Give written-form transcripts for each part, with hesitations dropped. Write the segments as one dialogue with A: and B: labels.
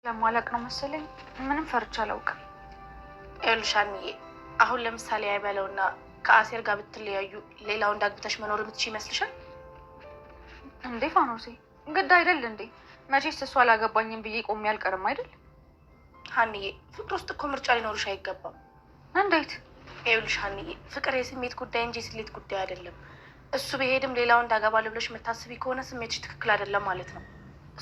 A: ለማላቅ ነው መሰለኝ ምንም ፈርቻ አላውቅም።
B: ይኸውልሽ ሀኒዬ፣ አሁን ለምሳሌ አይበለውና ከአሴር ጋር ብትለያዩ ሌላውን እንዳግብተሽ መኖር የምትችይ ይመስልሻል?
A: እንዴ ፋኖሴ፣ ግድ አይደል እንዴ? መቼስ እሱ አላገባኝም ብዬ ቆሜ አልቀርም አይደል?
B: ሀኒዬ፣ ፍቅር ውስጥ እኮ ምርጫ ሊኖርሽ አይገባም።
A: እንዴት?
B: ይኸውልሽ ሀኒዬ፣ ፍቅር የስሜት ጉዳይ እንጂ የስሌት ጉዳይ አይደለም። እሱ ቢሄድም ሌላውን እንዳገባለሁ ብለሽ የምታስቢ ከሆነ ስሜትሽ ትክክል አይደለም ማለት ነው።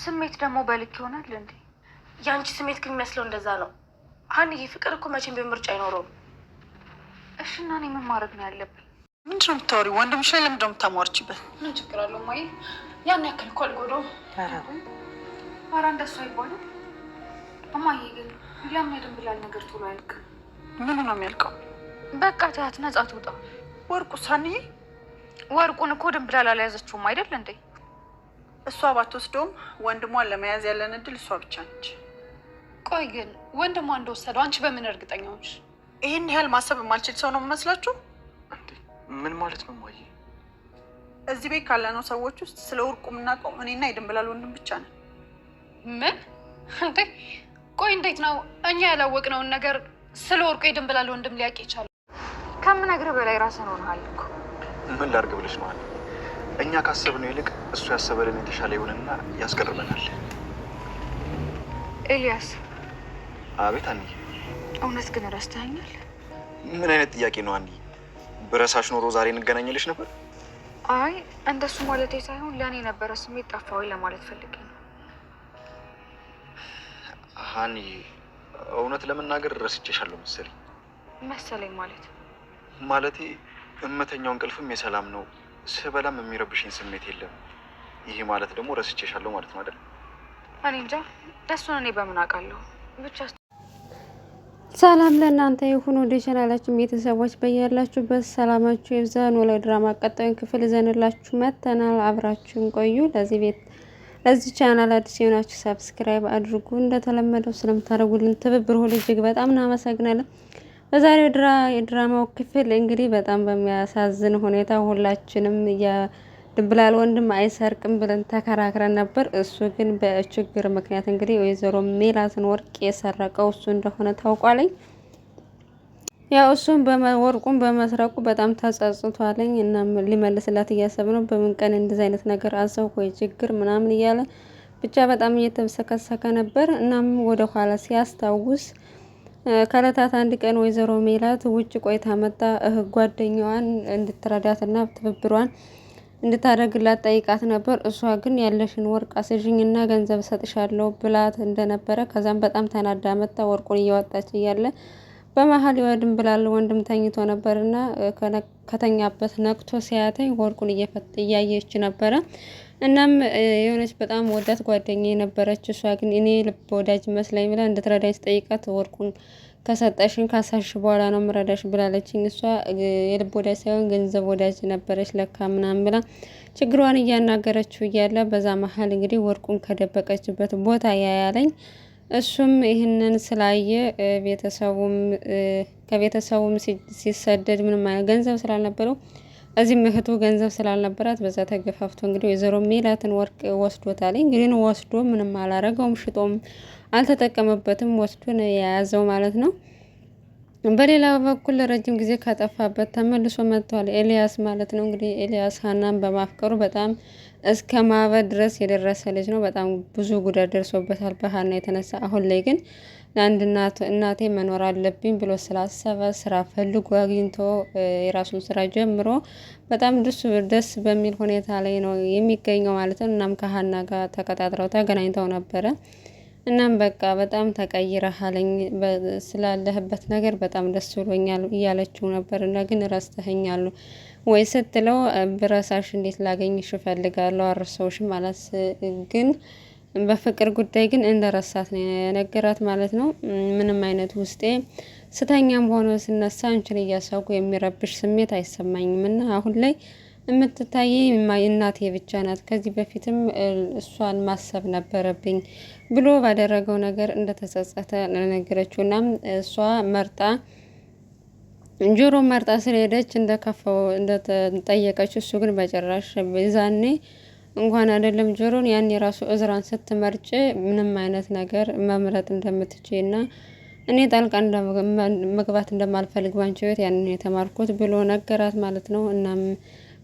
A: ስሜት ደግሞ በልክ ይሆናል እንዴ?
B: የአንቺ ስሜት ግን የሚመስለው እንደዛ ነው ሀኒዬ። ፍቅር እኮ መቼም ቢሆን ምርጫ አይኖረውም።
A: እሺ እና እኔ ምን ማድረግ ነው ያለብኝ?
C: ምንድን ነው የምታወሪው? ወንድምሽ ላይ ለምንድን ነው የምታሟርችበት?
D: ምን ችግር አለው እማዬ? ያን ያክል እኮ አልጎዳውም።
A: ኧረ እንደሱ አይባልም እማዬ። ግን ያም የድንብላል ነገር ቶሎ አያልቅም።
C: ምኑ ነው የሚያልቀው?
A: በቃ ትያት ነጻ ትውጣ።
C: ወርቁ ሳንዬ፣
A: ወርቁን እኮ ድንብላል አልያዘችውም አይደል እንዴ?
C: እሷ ባትወስደውም ወንድሟን ለመያዝ ያለን እድል እሷ ብቻ ነች።
D: ቆይ ግን ወንድሟ እንደወሰደው አንቺ በምን እርግጠኛ ሆንሽ?
C: ይህን ያህል ማሰብ የማልችል ሰው ነው የምመስላችሁ?
E: እንዴ ምን ማለት ነው እማዬ?
C: እዚህ ቤት ካለነው ሰዎች ውስጥ ስለ ወርቁ የምናውቀው እኔና የድንብላል ወንድም ብቻ ነን።
D: ምን እንዴ? ቆይ እንዴት ነው እኛ ያላወቅነውን ነገር ስለ ወርቁ የድንብላል ወንድም ሊያውቅ የቻለው?
A: ከምነግርህ በላይ ራስህን ሆነሃል እኮ።
E: ምን ላድርግ ብለሽ ነው? እኛ ካሰብነው ይልቅ እሱ ያሰበልን የተሻለ ይሆንና ያስገርመናል።
A: ኤልያስ።
E: አቤት አንዬ።
A: እውነት ግን ረስተኸኛል?
E: ምን አይነት ጥያቄ ነው አንዬ? ብረሳሽ ኖሮ ዛሬ እንገናኝልሽ ነበር።
A: አይ እንደሱ ማለቴ ሳይሆን ለእኔ የነበረ ስሜት ጠፋ ወይ ለማለት ፈልጌ ነው።
E: ሀኒ፣ እውነት ለመናገር ረስቼሻለሁ መሰለኝ።
A: መሰለኝ ማለት?
E: ማለቴ እመተኛው እንቅልፍም የሰላም ነው፣ ስበላም የሚረብሽኝ ስሜት የለም። ይሄ ማለት ደግሞ ረስቼሻለሁ ማለት ነው አይደል?
A: እኔ እንጃ፣ እሱን እኔ በምን አውቃለሁ ብቻ።
F: ሰላም ለእናንተ ይሁን ወደ ቻናላችን ቤተሰቦች በያላችሁበት ሰላማችሁ ይብዛ። ኖላዊ ድራማ ቀጣዩን ክፍል ይዘንላችሁ መጥተናል። አብራችሁን ቆዩ። ለዚህ ቤት ለዚህ ቻናል አዲስ የሆናችሁ subscribe አድርጉ። እንደተለመደው ስለምታደርጉልን ትብብር ሁሉ እጅግ በጣም እናመሰግናለን። በዛሬው የድራማው ክፍል እንግዲህ በጣም በሚያሳዝን ሁኔታ ሁላችንም ድንብላል ወንድም አይሰርቅም ብለን ተከራክረን ነበር። እሱ ግን በችግር ምክንያት እንግዲህ ወይዘሮ ሜላትን ወርቅ የሰረቀው እሱ እንደሆነ ታውቋለኝ። ያው እሱም ወርቁን በመስረቁ በጣም ተጸጽቷለኝ እና ሊመልስላት እያሰብ ነው። በምን ቀን እንደዚህ አይነት ነገር አሰብኩ ወይ ችግር ምናምን እያለ ብቻ በጣም እየተብሰከሰከ ነበር። እናም ወደ ኋላ ሲያስታውስ ከእለታት አንድ ቀን ወይዘሮ ሜላት ውጭ ቆይታ መጣ። ጓደኛዋን እንድትረዳትና ትብብሯን እንድታደርግላት ጠይቃት ነበር። እሷ ግን ያለሽን ወርቅ አስዥኝና ገንዘብ እሰጥሻለሁ ብላት እንደነበረ ከዛም በጣም ተናዳ መጣ። ወርቁን እያወጣች እያለ በመሀል የድንብላል ወንድም ተኝቶ ነበርና ከተኛበት ነቅቶ ሲያተኝ ወርቁን እያየች ነበረ። እናም የሆነች በጣም ወዳት ጓደኛ የነበረች እሷ ግን እኔ ልብ ወዳጅ መስለኝ ብላ እንድትረዳኝ ስጠይቃት ወርቁን ከሰጠሽኝ ካሳሽ በኋላ ነው ምረዳሽ ብላለችኝ። እሷ የልብ ወዳጅ ሳይሆን ገንዘብ ወዳጅ ነበረች ለካ ምናምን ብላ ችግሯን እያናገረችው እያለ በዛ መሀል እንግዲህ ወርቁን ከደበቀችበት ቦታ ያያለኝ። እሱም ይህንን ስላየ ቤተሰቡም ከቤተሰቡም ሲሰደድ ምንም አይነት ገንዘብ ስላልነበረው እዚህም እህቱ ገንዘብ ስላልነበራት በዛ ተገፋፍቶ እንግዲህ ወይዘሮ ሜላትን ወርቅ ወስዶታል። እንግዲህ ወስዶ ምንም አላረገውም፣ ሽጦም አልተጠቀመበትም፣ ወስዶ ነው የያዘው ማለት ነው። በሌላ በኩል ለረጅም ጊዜ ከጠፋበት ተመልሶ መጥቷል ኤልያስ ማለት ነው። እንግዲህ ኤልያስ ሀናን በማፍቀሩ በጣም እስከ ማበድ ድረስ የደረሰ ልጅ ነው። በጣም ብዙ ጉዳት ደርሶበታል በሀና የተነሳ። አሁን ላይ ግን ለአንድ እናቴ መኖር አለብኝ ብሎ ስላሰበ ስራ ፈልጎ አግኝቶ የራሱን ስራ ጀምሮ በጣም ደስ በሚል ሁኔታ ላይ ነው የሚገኘው ማለት ነው። እናም ከሀና ጋር ተቀጣጥረው ተገናኝተው ነበረ። እናም በቃ በጣም ተቀይረሃለኝ ስላለህበት ነገር በጣም ደስ ብሎኛል እያለችው ነበር። እና ግን ረስተኸኛል ወይ ስትለው ብረሳሽ እንዴት ላገኝሽ እፈልጋለሁ አልረሳሁሽም ማለት ግን በፍቅር ጉዳይ ግን እንደ ረሳት ነው የነገራት ማለት ነው። ምንም አይነት ውስጤ ስተኛም ሆኖ ስነሳ አንቺን እያሰብኩ የሚረብሽ ስሜት አይሰማኝም እና አሁን ላይ የምትታየኝ እናቴ ብቻ ናት። ከዚህ በፊትም እሷን ማሰብ ነበረብኝ ብሎ ባደረገው ነገር እንደተጸጸተ ነገረችው። እናም እሷ መርጣ ጆሮ መርጣ ስለሄደች እንደከፋው እንደጠየቀችው እሱ ግን በጭራሽ ዛኔ እንኳን አይደለም ጆሮን ያን የራሱ እዝራን ስትመርጭ ምንም አይነት ነገር መምረጥ እንደምትችይ እና እኔ ጣልቃ መግባት እንደማልፈልግ ባንቺ ህይወት ያንን የተማርኩት ብሎ ነገራት ማለት ነው። እናም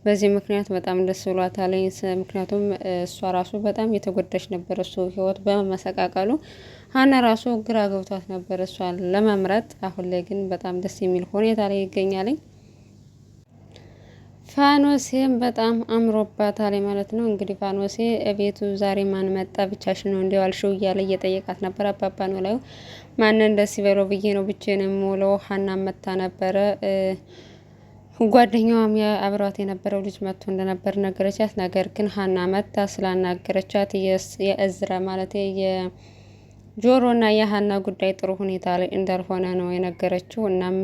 F: በዚህ ምክንያት በጣም ደስ ብሏታል። ምክንያቱም እሷ ራሱ በጣም የተጎዳች ነበር እሱ ህይወት በመመሰቃቀሉ ሀና ራሱ ግራ ገብቷት ነበር እሷን ለመምረጥ። አሁን ላይ ግን በጣም ደስ የሚል ሁኔታ ላይ ይገኛል። ፋኖሴም በጣም አምሮባታል ማለት ነው። እንግዲህ ፋኖሴ እቤቱ ዛሬ ማን መጣ ብቻሽን ነው እንዲያው አልሽው እያለ እየጠየቃት ነበር። አባባ ኖላዊ ማንን ደስ ይበለው ብዬ ነው ብቻዬን የምውለው። ሀና መታ ነበረ ጓደኛዋም አብሯት የነበረው ልጅ መጥቶ እንደነበር ነገረቻት። ነገር ግን ሀና መታ ስላናገረቻት የእዝራ ማለት የጆሮና የሀና ጉዳይ ጥሩ ሁኔታ ላይ እንዳልሆነ ነው የነገረችው። እናም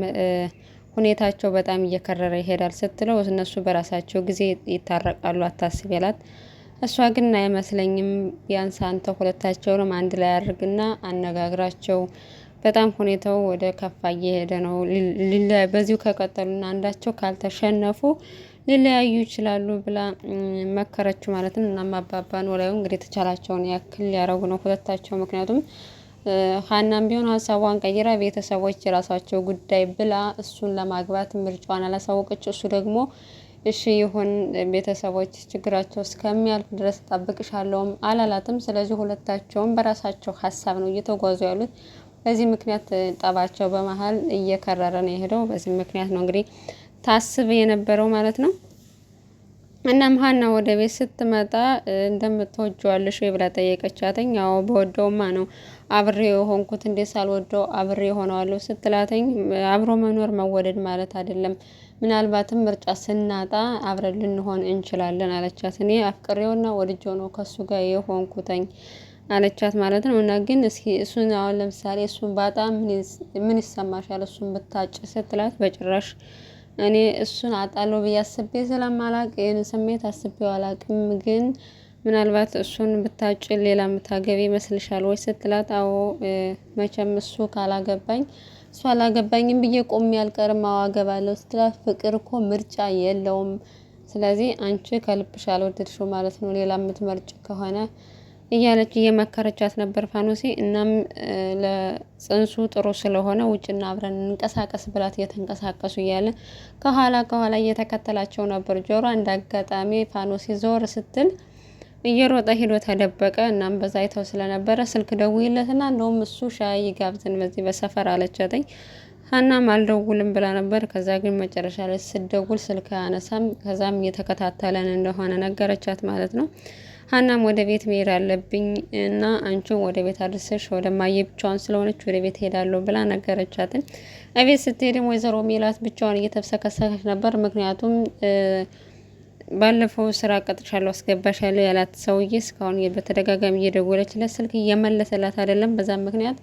F: ሁኔታቸው በጣም እየከረረ ይሄዳል ስትለው እነሱ በራሳቸው ጊዜ ይታረቃሉ አታስብ ያላት። እሷ ግን አይመስለኝም፣ ቢያንስ አንተ ሁለታቸውንም አንድ ላይ አድርግና አነጋግራቸው በጣም ሁኔታው ወደ ከፋ እየሄደ ነው። በዚሁ ከቀጠሉና አንዳቸው ካልተሸነፉ ሊለያዩ ይችላሉ ብላ መከረችው ማለት ነው። እናም አባባ ኖላዊ እንግዲህ የተቻላቸውን ያክል ሊያረጉ ነው ሁለታቸው። ምክንያቱም ሀናም ቢሆን ሀሳቧን ቀይራ ቤተሰቦች የራሳቸው ጉዳይ ብላ እሱን ለማግባት ምርጫዋን አላሳወቀች። እሱ ደግሞ እሺ ይሁን ቤተሰቦች ችግራቸው እስከሚያልፍ ድረስ ጠብቅሻለሁም አላላትም። ስለዚህ ሁለታቸውም በራሳቸው ሀሳብ ነው እየተጓዙ ያሉት። በዚህ ምክንያት ጠባቸው በመሀል እየከረረ ነው የሄደው። በዚህ ምክንያት ነው እንግዲህ ታስብ የነበረው ማለት ነው። እናም ሀና ወደ ቤት ስትመጣ እንደምትወጂዋለሽ ወይ ብላ ጠየቀቻትኝ። አዎ በወደውማ ነው አብሬ የሆንኩት እንዴት ሳልወደው አብሬ ሆነዋለሁ ስትላተኝ፣ አብሮ መኖር መወደድ ማለት አይደለም፣ ምናልባትም ምርጫ ስናጣ አብረን ልንሆን እንችላለን አለቻት። እኔ አፍቅሬውና ወድጄው ነው ከሱ ጋር የሆንኩተኝ አለቻት ማለት ነው። እና ግን እስኪ እሱን አሁን ለምሳሌ እሱን ባጣ ምን ይሰማሻል? እሱን ብታጭ ስትላት በጭራሽ እኔ እሱን አጣለሁ ብዬ አስቤ ስለማላቅ ይህን ስሜት አስቤው አላቅም። ግን ምናልባት እሱን ብታጭ ሌላ የምታገቢ ይመስልሻል ወይ ስትላት፣ አዎ መቼም እሱ ካላገባኝ እሱ አላገባኝም ብዬ ቆሜ አልቀርም፣ አዎ አገባለሁ ስትላት፣ ፍቅር እኮ ምርጫ የለውም። ስለዚህ አንቺ ከልብሽ አልወደድሽው ማለት ነው ሌላ የምትመርጭ ከሆነ እያለች እየመከረቻት ነበር ፋኖሴ። እናም ለጽንሱ ጥሩ ስለሆነ ውጭና አብረን እንንቀሳቀስ ብላት እየተንቀሳቀሱ እያለ ከኋላ ከኋላ እየተከተላቸው ነበር ጆሮ። እንደ አጋጣሚ ፋኖሴ ዞር ስትል እየሮጠ ሄዶ ተደበቀ። እናም በዛ አይተው ስለነበረ ስልክ ደውይለትና እንደውም እሱ ሻይ ይጋብዘን በዚህ በሰፈር አለቻትኝ። ሀናም አልደውልም ብላ ነበር። ከዛ ግን መጨረሻ ላይ ስደውል ስልክ አያነሳም። ከዛም እየተከታተለን እንደሆነ ነገረቻት ማለት ነው። ሀናም ወደ ቤት መሄድ አለብኝ እና አንቺን ወደ ቤት አድርሰሽ ወደ ማየ ብቻዋን ስለሆነች ወደ ቤት ሄዳለሁ ብላ ነገረቻትን። እቤት ስትሄድም ወይዘሮ ሜላት ብቻዋን እየተብሰከሰከች ነበር። ምክንያቱም ባለፈው ስራ ቀጥሻለሁ አስገባሻለሁ ያላት ሰውዬ እስካሁን በተደጋጋሚ እየደወለችለት ስልክ እየመለሰላት አይደለም። በዛም ምክንያት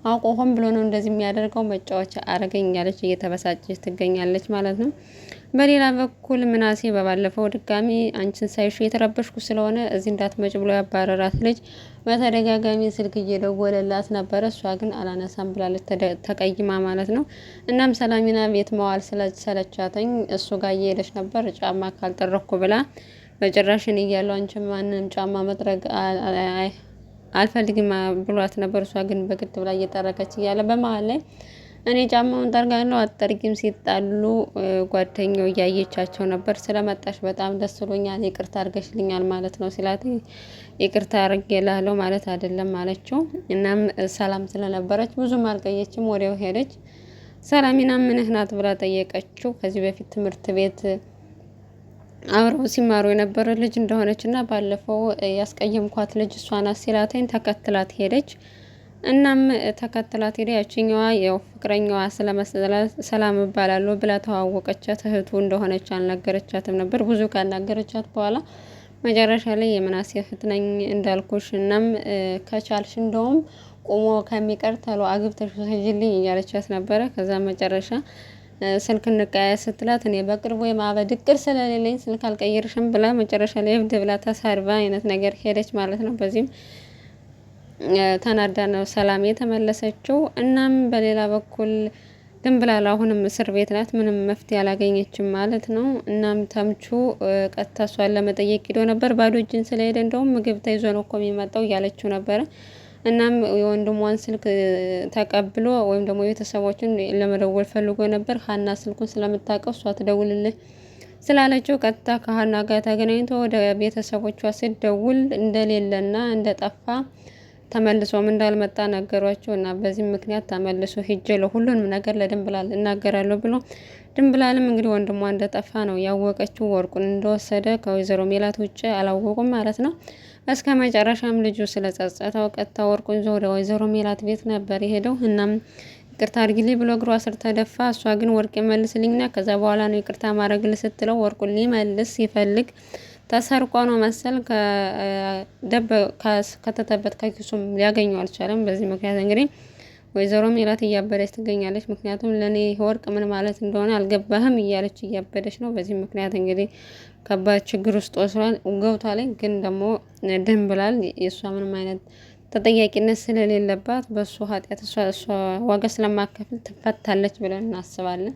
F: አውቆ ሆን ብሎ ነው እንደዚህ የሚያደርገው መጫወቻ አረገኝ ያለች እየተበሳጨች ትገኛለች ማለት ነው። በሌላ በኩል ምናሴ በባለፈው ድጋሚ አንቺን ሳይሽ የተረበሽኩ ስለሆነ እዚህ እንዳትመጭ ብሎ ያባረራት ልጅ በተደጋጋሚ ስልክ እየደወለላት ነበረ። እሷ ግን አላነሳም ብላለች ተቀይማ ማለት ነው። እናም ሰላሚና ቤት መዋል ስለሰለቻተኝ እሱ ጋር እየሄደች ነበር። ጫማ ካልጠረኩ ብላ በጭራሽ እኔ እያለሁ አንቺ ማንንም ጫማ መጥረግ አልፈልግም ብሏት ነበር። እሷ ግን በግድ ብላ እየጠረገች እያለ በመሀል ላይ እኔ ጫማውን ጠርጋለሁ አትጠርጊም ሲጣሉ ጓደኛው እያየቻቸው ነበር። ስለመጣሽ በጣም ደስ ብሎኛል፣ ይቅርታ አድርገሽልኛል ማለት ነው ሲላት ይቅርታ አድርጌልሃለሁ ማለት አይደለም አለችው። እናም ሰላም ስለነበረች ብዙም አልቀየችም፣ ወዲያው ሄደች። ሰላሚና ምንህ ናት ብላ ጠየቀችው። ከዚህ በፊት ትምህርት ቤት አብረው ሲማሩ የነበረ ልጅ እንደሆነች እና ባለፈው ያስቀየምኳት ልጅ እሷ ናት ሲላተኝ ተከትላት ሄደች። እናም ተከትላት ሄደ። ያችኛዋ ያው ፍቅረኛዋ ሰላም እባላለሁ ብላ ተዋወቀቻት። እህቱ እንደሆነች አልነገረቻትም ነበር። ብዙ ካናገረቻት በኋላ መጨረሻ ላይ የምናሴ እህት ነኝ እንዳልኩሽ፣ እናም ከቻልሽ እንደውም ቆሞ ከሚቀር ተሎ አግብተሽ ውሰጂልኝ እያለቻት ነበረ። ከዛ መጨረሻ ስልክ እንቀያየር ስትላት እኔ በቅርቡ የማበድ እቅድ ስለሌለኝ ስልክ አልቀይርሽም ብላ መጨረሻ ላይ እብድ ብላ ተሳድባ አይነት ነገር ሄደች ማለት ነው። በዚህም ተናዳ ነው ሰላም የተመለሰችው። እናም በሌላ በኩል ድንብላል አሁንም እስር ቤት ናት። ምንም መፍትሄ አላገኘችም ማለት ነው። እናም ተምቹ ቀጥታ እሷን ለመጠየቅ ሂዶ ነበር። ባዶ እጅን ስለሄደ እንደውም ምግብ ተይዞ ነው እኮ የሚመጣው እያለችው ነበረ። እናም የወንድሟን ስልክ ተቀብሎ ወይም ደግሞ ቤተሰቦችን ለመደወል ፈልጎ ነበር። ሀና ስልኩን ስለምታውቀው እሷ ትደውልልህ ስላለችው ቀጥታ ከሀና ጋር ተገናኝቶ ወደ ቤተሰቦቿ ስትደውል እንደሌለና እንደጠፋ ተመልሶም እንዳልመጣ ነገሯቸው እና በዚህም ምክንያት ተመልሶ ሂጄ ለሁሉንም ነገር ለድንብላል እናገራለሁ ብሎ ድንብላልም እንግዲህ ወንድሟ እንደጠፋ ነው ያወቀችው። ወርቁን እንደወሰደ ከወይዘሮ ሜላት ውጭ አላወቁም ማለት ነው። እስከ መጨረሻም ልጁ ስለጸጸተው ቀጥታ ወርቁን ይዞ ወደ ወይዘሮ ሜላት ቤት ነበር የሄደው። እናም ይቅርታ አድርጊልኝ ብሎ እግሯ ስር ተደፋ። እሷ ግን ወርቅ መልስልኝና ከዛ በኋላ ነው ይቅርታ ማድረግልህ ስትለው ወርቁን ሊመልስ ሲፈልግ ተሰርቆ ነው መሰል ከተተበት ከኪሱም ሊያገኘው አልቻለም። በዚህ ምክንያት እንግዲህ ወይዘሮ ሜላት እያበደች ትገኛለች። ምክንያቱም ለእኔ ወርቅ ምን ማለት እንደሆነ አልገባህም እያለች እያበደች ነው። በዚህ ምክንያት እንግዲህ ከባድ ችግር ውስጥ ወስሯል ገብቷል። ግን ደግሞ ድንብላል የእሷ ምንም አይነት ተጠያቂነት ስለሌለባት በእሱ ኃጢአት እሷ ዋጋ ስለማከፍል ትፈታለች ብለን እናስባለን።